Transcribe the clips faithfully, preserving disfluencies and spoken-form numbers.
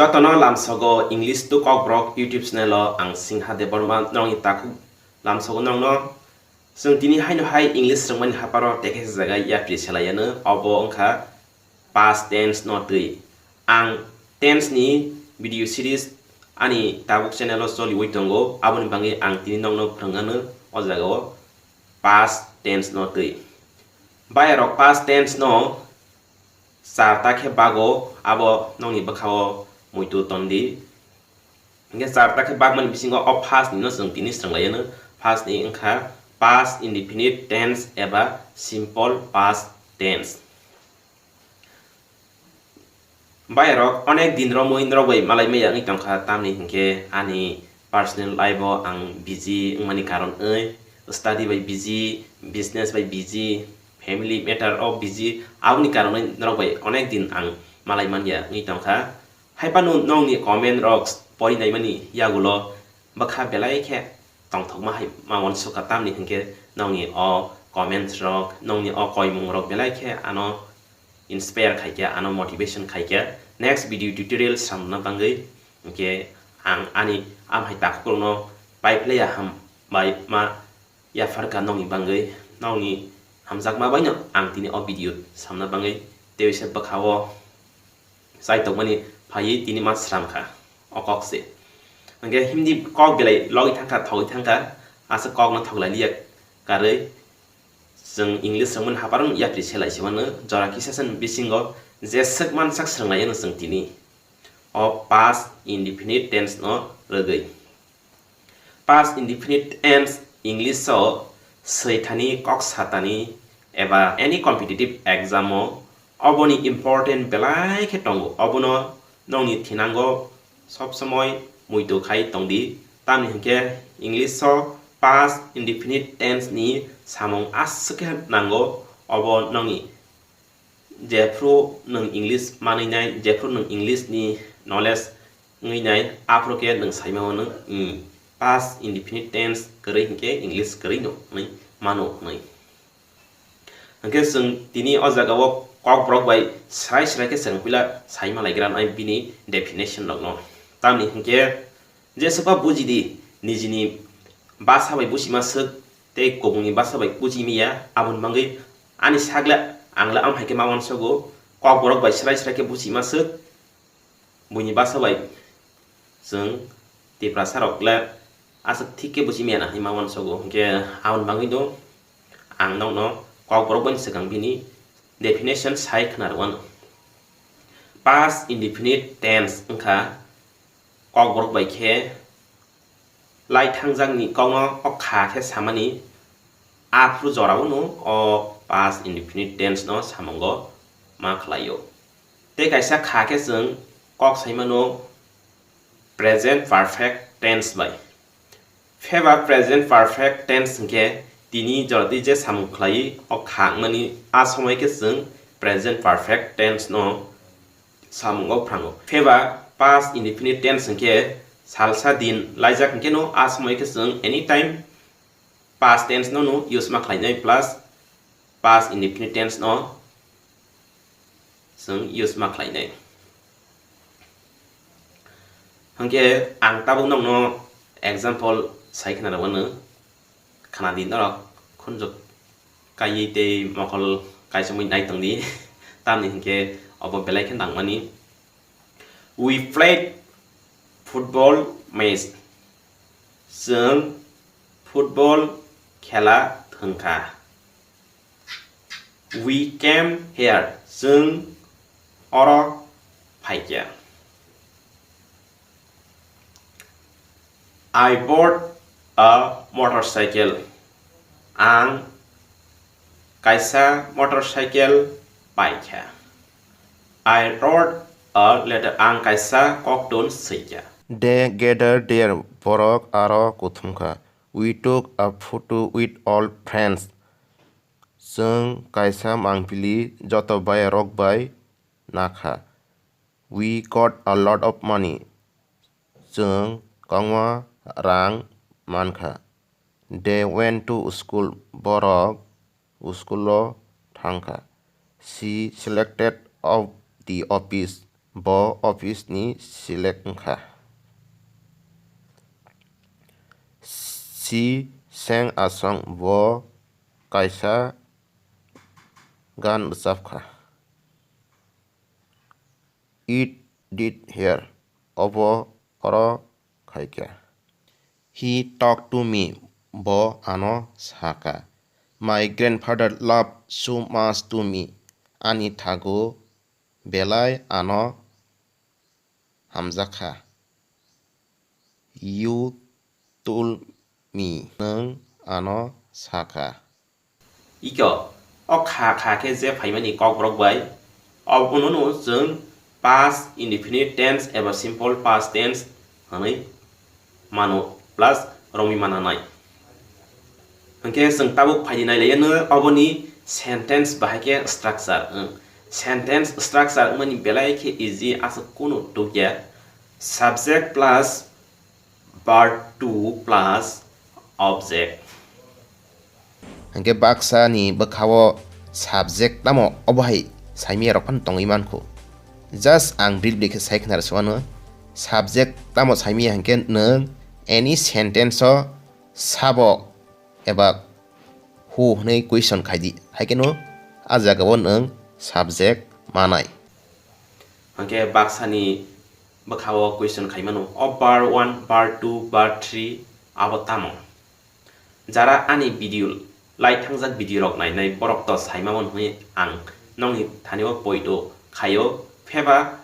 Jotono lamsogo English to Kokborok YouTube channel o ang Singha Debbarma norokni takhuk lamsogo norokno. Chwng tini haino hai English rwngmani haparo tekhe jaga yapri selaiano, obo wngkha past tense no twi. Ang tense ni video series ani tabuk channel o choliwi tongo, aboni bagwi ang tini nokno phwrwngano o jaga o past tense no twi. Bayarok past tense no charta khe bago, abo nokni bwkha o muitu tondi. Hingke charta khe bagmani bisingo o first ni no chwng tini swrwnglaiyano. First ni wngkha past indefinite tense eba simple past tense. Bayarok onek din romwi norok bai malai maya wngwi tongkha, tamni hinkhe ani personal life o ang busy wngmani karon wi, study bai busy, business bai busy, family matter o busy, aboni karon wi norok bai onek din ang malai manya wngwi tongkha. Haiphano nokni comment rok pori naimani yagulo bwkha belai khe tongthokma hai ma uansukha, tamni hinkhe nokni o comments rok, nokni o koimung rok belai khe ano inspire khaikha, ano motivation khaikha next video tutorial samna bagwi. Hinkhe ang ani amhai takhukrokno paiphlaiya hambai ma yapharkha nokni bagwi, nokni hamjakma baino ang tini o video samna bagwi, tei se bwkha o chaitokmani phaiwi tini ma sramkha o kok se. Hinkhe Hindi kok belai logwi thangkha, thogwi thangkha, aswk kokno thoglai liya karwi chwng English rwngmani hapharo yapri selai se mano, jora kisa san bisingo jeswk mansak swrwnglaiyano chwng tini o past indefinite tense no rwgwi. Past indefinite tense English o swi thani, kok satani eba any competitive exam o oboni important belai khe tongo. Obono nokni thinango sob somoi muitu khai tongdi. Tamni hinkhe English o past indefinite tense ni samung aswk khe nango. Obo nokni jephru nwng English manwi nai, jephru nwng English ni knowledge wngwi nai, aphuru khe nwng saimano nwng, mm, past indefinite tense kwrwi hinkhe English kwrwi no hwnwi mano hwnwi. Hinkhe chwng tini o jaga o kokborok bai srai srai khe chwng puila saima laigra nai bini definition rokno. Tamni hinkhe jeswkba buji di, nijini basa bai buchima swk tei kubungni basa bai buchimiya, aboni bagwi ani sagla angla amhai khe ma uansogo, kokborok bai srai srai khe buchima swk, buini basa bai chwng Tiprasa rok le aswk thik khe buchimiya na hinwi ma uansogo. Hinkhe aboni bagwi no ang nokno kokborok bai swkang bini definition sai khna rwano. Past indefinite tense wngkha kokborok bai khe lai thangjakni kokno o kha khe samani, aphuru jorao no o past indefinite tense no samungo ma khlaio. Tei kaisa kha khe chwng kok saimano present perfect tense bai. Pheba present perfect tense hinkhe tini joradi je samung khlai o kha wngmani, a somoi khe chwng present perfect tense no samungo phrango. Pheba past indefinite tense hinkhe salsa din laijak hinkhe no a somoi khe chwng anytime past tense no no use ma khlainai plus past indefinite tense no chwng use ma khlainai. Hinkhe ang tabuk nokno example sai khna rwmano, khna di norok khunjuk kaiwi tei mokol kaisomwi nai tongdi, tamni hinkhe obo belai khe nangmani. We played football match. Chwng football khela thwngkha. We came here. Chwng oro phaikha. I bought a motorcycle. Ang kaisa motorcycle paikha. I wrote a letter. Ang kaisa koktun swikha. They gathered there. Borok aro kuthumkha. We took a photo with all friends. Chwng kaisa mangpili joto bayarok bai nakha. We got a lot of money. Chwng kwbangma rang mankha. They went to school. Borok school-o thangkha. She selected of the office. bo office ni select wngkha. Si seng asong bo kaisa gan rwchapkha. It did here, obo oro khaikha. He talked to me, bo ano sakha. My grandfather loved so much to me, ani thago belai ano hamjakha. You told me, nwng ano sakha. Ikho, o kha kha khe je phaimani kokborok bai, obono chwng past indefinite tense eba simple past tense hwnwi mano plus romwi mananai. Hwnkhe chwng tabuk phaidi nailaiya no oboni sentence bahai khe structure wng. Sentence structure wngmani belai khe easy, aswk kunu tukya. Subject plus verb two plus object. Hwnkhe baksa ni bwkha o subject tamo obo hai saimaya rok phano tongwi mankho. Just ang briefly khe sai khna rwswano, subject tamo saimaya hwnkhe nwng any sentence o sabo eba who hwnwi question khaidi, haikheno a jagao nwng subject manai. Hwnkhe baksa ni bwkha o question khaimano, o verb one, verb two, verb three abo tamo? Jara ani video, lai thangjak video rok nainai borok to saimamon hwnwi ang nokni thani o poito khaio, pheba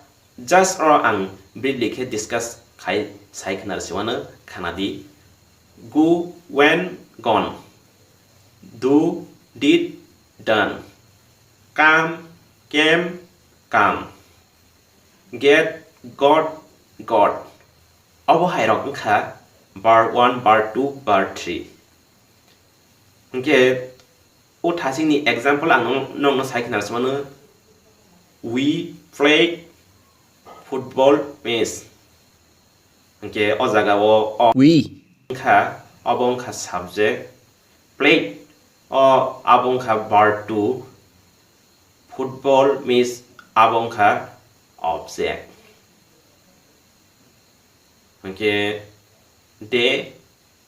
just oro ang briefly khe discuss khai sai khna rwswano khanadi. Go, went, gone. Do, did, done. Come, came, come. Get, got, got. Obo hai rok wngkha verb one, verb two, verb three. Hwnkhe o thasingni example ang nong-, nongno sai khna rwswmano, we played football match. Hwnkhe o jagao o we wngkha, obo wngkha subject, played o abo wngkha verb two, football match abo wngkha object. Hwnkhe they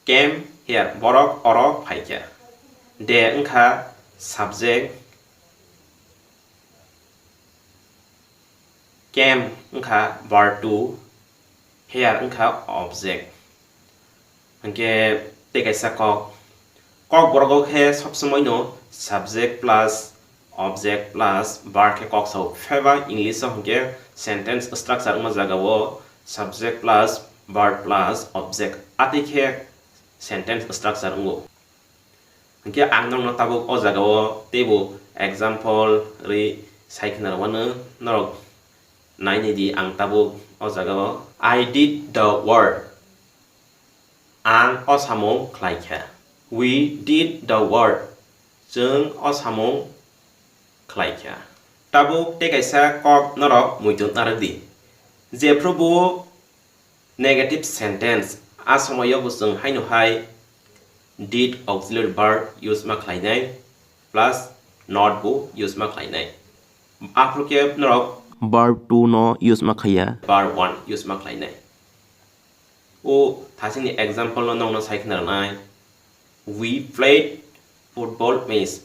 came here, borok oro phaikha. They wngkha subject, came wngkha verb two, here wngkha object. Hwnkhe tei kaisa kok, kok borogo khe sob somoi no subject plus object plus verb khe kok sao, pheba English o hwnkhe sentence structure wngma jagao subject plus verb plus object atwi khe sentence structure wngo. Hwnkhe ang nokno tabuk o jagao teibo example rwi sai khna rwmano norok nainai di ang tabuk o jagao. I did the work. Ang o samung khlai kha. We did the work. Chwng o samung khlai kha. Tabuk tei kaisa kok norok muitu narwk di. Jephru bo negative sentence, a somoio bo chwng haino hai did auxiliary verb use ma khlainai plus not bo use ma khlainai. Aphuru khe norok verb two no use ma khaiya, verb one use ma khlainai. O thasingni example no nokno sai khna rwnai, we played football match.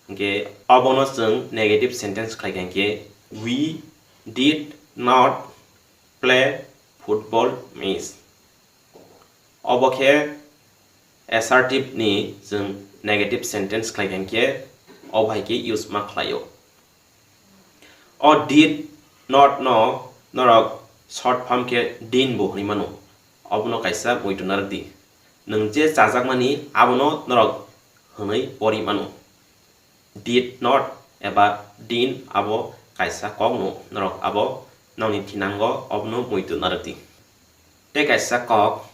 Hwnkhe obono chwng negative sentence khlai kha hwnkhe, we did not play football match. Obo khe assertive ni chwng negative sentence khlai kha hwnkhe obo hai khe use ma khlaio. O did not no norok short form khe didn't bo hwnwi mano. Obono kaisa muitu narwk di. Nwng je chajakmani abono norok hwnwi pori mano. Did not eba didn't abo kaisa kokno norok abo nokni thinango obono muitu narwk di. Tei kaisa kok,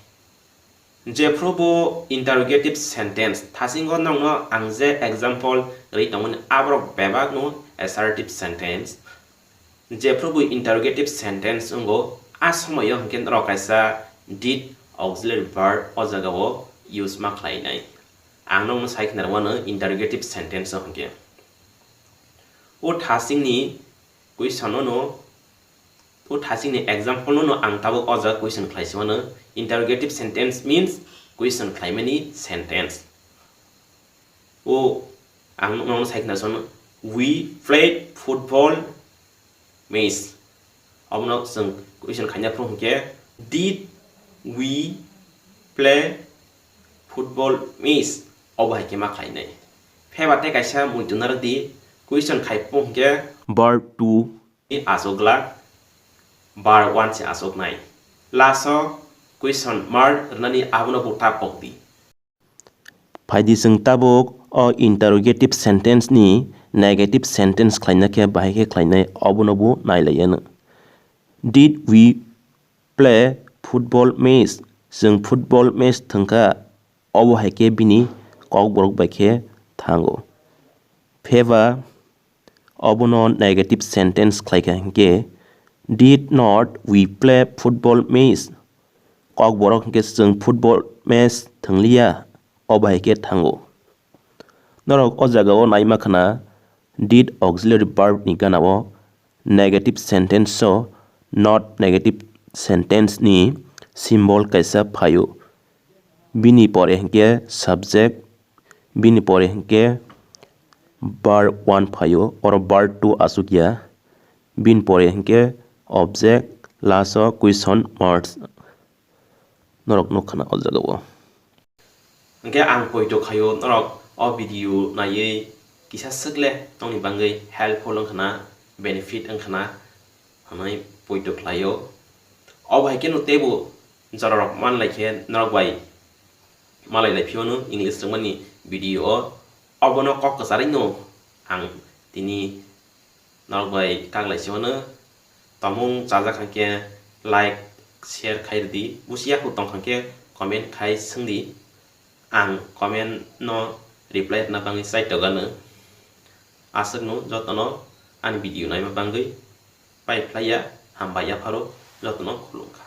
jephru bo interrogative sentence, thasingo nokno ang je example rwi tongmani aborok bebakno assertive sentence. Jephru bo interrogative sentence wngo, a somoio hwnkhe norok kaisa did auxiliary verb o jagao use ma khlainai. Ang nokno sai khna rwmano interrogative sentence o hwnkhe. O thasingni question o no O thachikni example no ang tabuk o jaga question khlai si mano. Interrogative sentence means question khlaimani sentence. O ang nokno sai khna sono, "We played football match." Obono chwng question khaina phuru hwnkhe, "Did we play football match?" Obo hai khe ma khlainai. Pheba tei kaisa muitu narwk di, question khai phuru hwnkhe, verb two ni achuk glak, verb one se achuknai. Last o question mark rwnani abono bo ta pok di. Phaidi chwng tabuk o interrogative sentence ni negative sentence khlaina khe bahai khe khlainai, obono bo nailaiya no. "Did we play football match?" Chwng football match thwngkha, obo hai khe bini kokborok bai khe thango. Pheba obono negative sentence khlaikha hwnkhe, "Did not we play football match?" Kokborok hwnkhe chwng football match thwngliya, obo hai khe thango. Norok o jagao naima khna, did auxiliary verb ni ganao negative sentence o not negative sentence ni symbol kaisa phaio. Bini pore hwnkhe subject, bini pore hwnkhe verb one phaio, oro verb two achukya. Bini pore hwnkhe object, last o question marks. Norok nukha na o jagao. Hwnkhe ang poito khaio norok o video naiwi kisa swkle nokni bagwi helpful wngkha na, benefit wngkha na hwnwi poito khlaio. Obo hai kheno teibo jorarok manlai khe norok bai malai lai phiyano English rwmani video o. Obono kok kwcharwi no ang tini norok bai kak lai si mano. Tongmung chajak hwnkhe like, share khai rwdi. Busi yakhuk tong hwnkhe comment khai swngdi. Ang comment no reply rwna bagwi chai togano. Aswkno jotono ani video naima bagwi pai phlaiya, hambai yapharo jotono khulumkha.